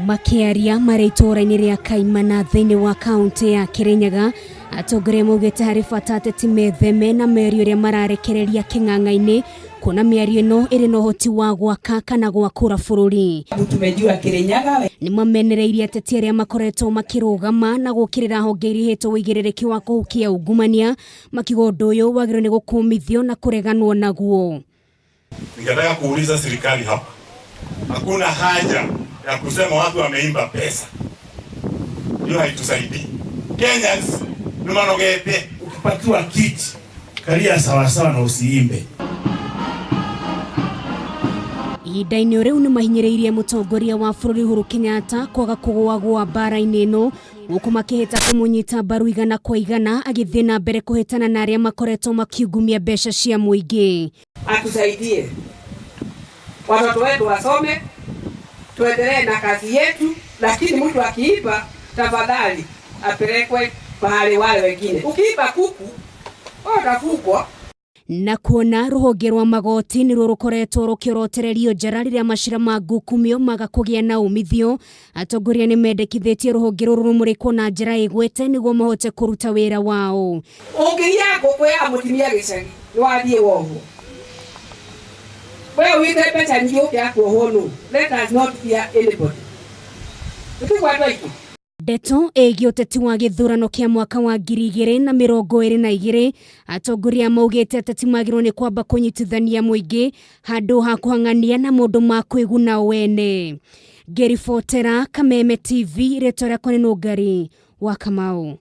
Makĩaria marĩ itũũra-inĩ rĩa Kaimana thĩinĩ wa kaũntĩ ya Kĩrĩnyaga, atongoria maugĩte harĩ bata ateti metheme na mĩario ĩrĩa mararekereria kĩng'ang'a-inĩ, kuona mĩario ĩno ĩrĩ na ũhoti wa gwaka kana gwakũra bũrũri. Tumejua Kirinyaga. Nĩ mamenereirie ateti arĩa makoretwo makĩrũgama na gũkĩrĩra honge iria ihetwo ũigĩrĩrĩki wa kũhukia ungumania, makiuga ũndũ ũyũ wagĩrĩirwo nĩ gũkũmithio na kũreganwo naguo. Ningetaka kuuliza serikali hapa, hakuna haja ya kusema watu wameimba pesa, hiyo haitusaidii. Kenyans ni manogete. Ukipatiwa kiti kalia sawasawa na usiimbe. Ihinda-inĩ rĩu nĩ mahinyĩrĩirie mũtongoria wa bũrũri Uhuru Kenyatta kwaga kũgũagũa mbara-inĩ ĩno, gũkũ makĩhĩta kũmũnyita mbaru igana kwa igana agĩthiĩ na mbere kũhĩtana na arĩa makoretwo makiungumia mbeca cia mũingĩ. Atusaidie watoto wetu wasome, tuendelee na kazi yetu, lakini mtu akiiba, tafadhali apelekwe pahali wale wengine. Ukiiba kuku wewe utafungwa. Na kuona rũhonge rwa magoti nĩruo rũkoretwo rũkĩorotererio njara rĩrĩa macira ma ngukumio maga kũgĩa na umithio, atongoria nĩ mendekithĩtie rũhonge rũrũ rũmũrĩkwo na njĩra ĩgwete nĩguo mahote kũruta wĩra wao. Ũngĩiya ngũkũ ya mũtumia gĩcagi nĩ wathiĩ wohwo. We wĩte mbeca nyingĩ ũkĩaga kuohwo nũ? Let us not fear anybody. Tũtigwo andũ aitũ. Ndeto ĩgiĩ ũteti wa gĩthurano kĩa mwaka wa 2022, atongoria maugĩte ateti magĩrĩirwo nĩ kwamba kũnyitithania mũingĩ handũ ha kũhang'ania na maũndũ ma kwĩguna o ene. Ngĩribotera Kameme TV, rĩtwa rĩakwa nĩ Nũngari wa Kamau.